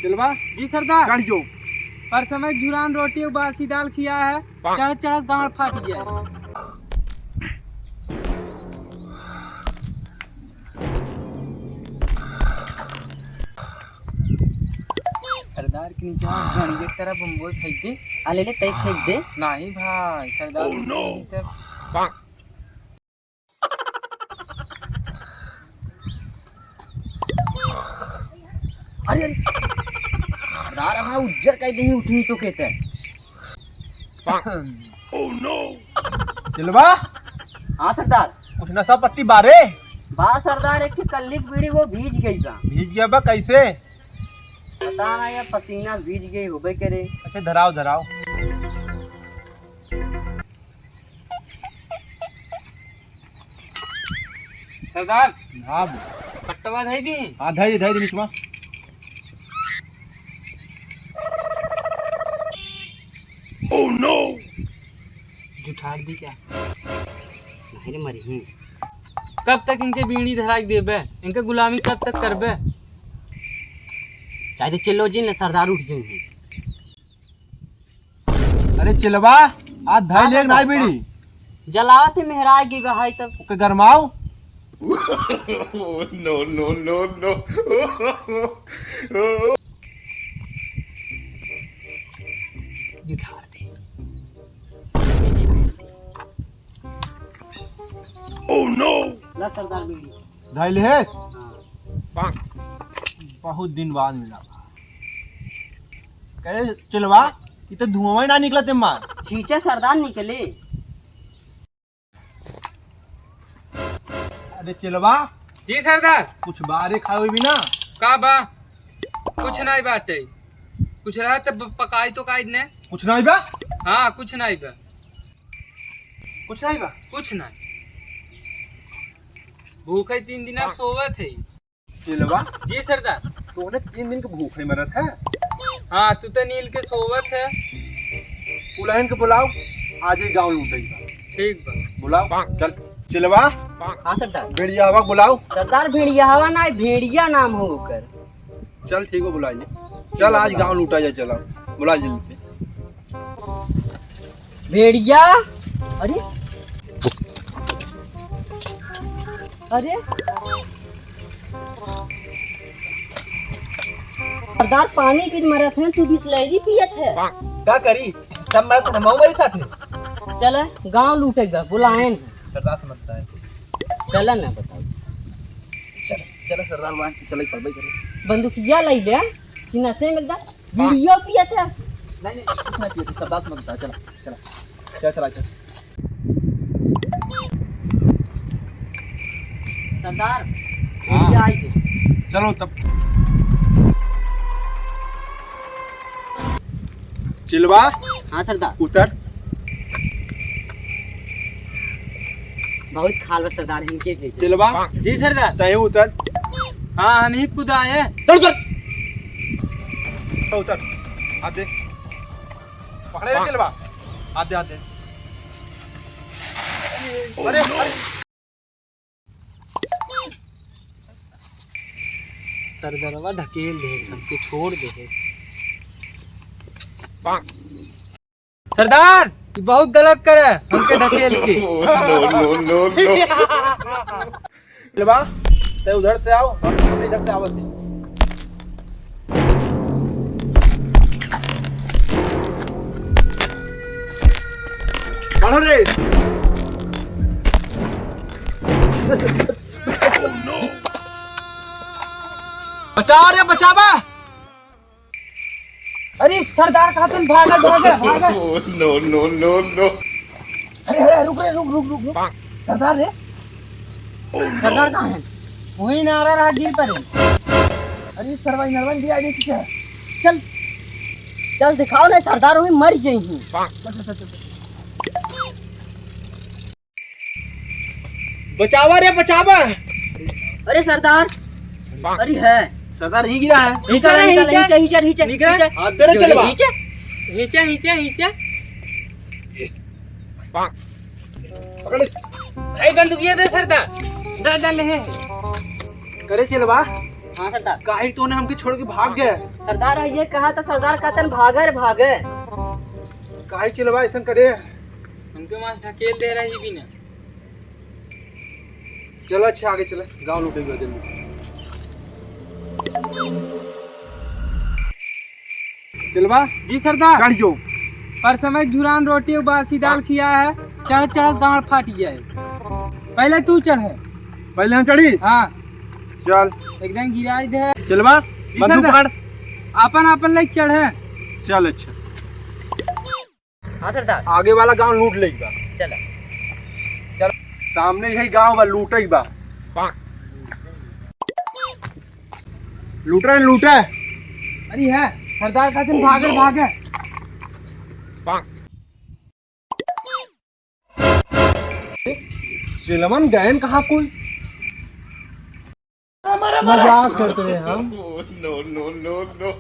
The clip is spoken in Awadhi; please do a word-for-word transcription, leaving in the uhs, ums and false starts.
चलबा? जी सरदार। चढ़ जो। पर समय झुरान रोटी और बासी दाल खिया है, चढ़त चढ़त गांड फाट गया है। सरदार के नीचे गाड़ी एक तरफ बम्बोई फेंक दे। आ ले ले, तय फेंक दे। नहीं भाई, सरदार के नीचे। अरे, अरे। सरदार, हमारा उज्जर कह दे, उठनी तो कहते हैं। चलबा? हाँ सरदार। कुछ नशा पत्ती बारे? बा सरदार, एक ठे कल्ली की बीड़ी वो भीज गई बा। भीज गया बा, कैसे? पता ना यार, पसीना भीज गई होबे करे। अच्छा, धराओ, धराओ। सरदार। हाँ। कट्टवा धई दी। हाँ, धई दी, धई दी, बिचवा। Oh no! जुठार दी क्या? नहीं रे, मरी ही। कब तक इनके बीड़ी धराई देबे? इनके गुलामी कब तक करबे? चाहे तो चलो जी, न सरदार उठ जाएंगे। अरे चिलवा, आज धई हाँ, लेक नाई बताओ। बीड़ी। जलावत ही मेहराज की गहाई तब। ओके गरमाओ। No, no, no, no। ये धार दे। Oh no! ला सरदार बीड़ी। धई लेहेस? हाँ। बहुत दिन बाद मिला। कहे चिलवा, ये तो धुआं ही ना निकला ते मार। खींचे सरदार निकले। अरे चिलवा। जी सरदार। कुछ बारे खावे भी ना? का बा? कुछ नहीं बाटे। कुछ रहा तो ब-, पकाई तो काई ने। कुछ नहीं बा? हाँ, कुछ नहीं बा। कुछ नहीं बा? कुछ नहीं। भूखे तीन दिन हाँ। सोवत है। चिलवा? जी सरदार। तोने तीन दिन के भूखे मरत है। हाँ, तू तो नील के सोवत है। उलहन के बुलाओ, आज ही गाँव लूटे बा। ठीक बा। बुलाओ, चल। चिलवा? हाँ सरदार। भेड़िया हवा बुलाओ। सरदार भेड़िया हवा ना, भेड़िया नाम हो ओकर। चल ठीक हो, बुलाइए। चल आज गाँव लूटा जाए, चला। बुला जल्दी से। भेड़िया, अरे, अरे, सरदार पानी पी मरत हैं, तू बिसलैरी पियत है। का करी, सब मरत हैं, मऊ मेरे साथ है। चल, गाँव लूटे बा, बुलाएन। सरदार से मत बताए। चल ना बताओ। चल, चल सरदार, वहाँ चले पड़बे करे। बंदूकिया ले ले, कि नशे में एकदम। बीड़ियो पियत है? नहीं, नहीं, कुछ नहीं पियत, सब बात मत बता, चला, चला, चला, चला, चला। सरदार, हाँ। ये आई है। चलो तब। चिलवा। हाँ सरदार। उतर। बहुत खाल बा सरदार, इनके भेजे। चिलवा। जी सरदार। तय उतर। हाँ, हम ही खुद आए। चल उतर। उतर। हाथ दे। पकड़े रे चिलवा। हाथ दे, हाथ दे। अरे, अरे। सरदारवा ढकेल दे, सबके छोड़ दे। सरदार, तू बहुत गलत करे, हमके ढकेल के। No, no, no, no। चलबा, ते उधर से आओ, हम इधर से आवत ही। बढ़ो रे। बचाओ रे, बचावा। अरे सरदार, कहा तुम भागा, भागा, भागा। No, no, no, no। अरे, अरे, रुक रे, रुक, रुक, रुक, रुक। सरदार रे? सरदार कहाँ है? वही नारा रहा, गिर पड़े। अरे सरवा, नरवन भी आगे से क्या? चल, चल दिखाओ ना सरदार, वही मर जाई ही। चल, चल, चल, चल। बचावा रे, बचावा। अरे सरदार, अरे है। सरदार ही गिरा है। हींचा रे, हींचा, हींचा। हींचा, हींचा, हींचा, हींचा। हींचा। हाथ दे रे, चलबा। हींचा, हींचा, हींचा, हींचा। पकड़। ए, बंदूकिया दे सरदार। दे, दे, ले। करे चलबा। हाँ सरदार। काहे तूने हमके छोड़ के भाग गए? सरदार, ये कहा था सरदार, कहतन भागे रे भागे। काहे चिलवा ऐसन करे? हमके मास ढकेल दे रही बिना। चल अच्छा, आगे चले, गाँव लौटेगा जल्दी। चिलवा। जी सरदार। चढ़ जाओ। पर समय झुरान रोटी और बासी दाल खिया है, चढ़ चढ़ गाँड़ फाट गया है। पहले तू चढ़ है। पहले हम चढ़ी? हाँ। चल। एकदम गिराई दे। चिलवा, जी बंदूक सरदार। पकड़। आपन आपन लेके चढ़ है। चल अच्छा। हाँ सरदार। आगे वाला गाँव लूट लेगा। चल। चल। सामने यही गाँव बा, लूटे बा। लूट रहे, लूट रहे। अरे है, सरदार कहते हैं, भागे, भागे। चिलवन गयन कहाँ कुल? मजाक करते रहे हम। No, no, no, no।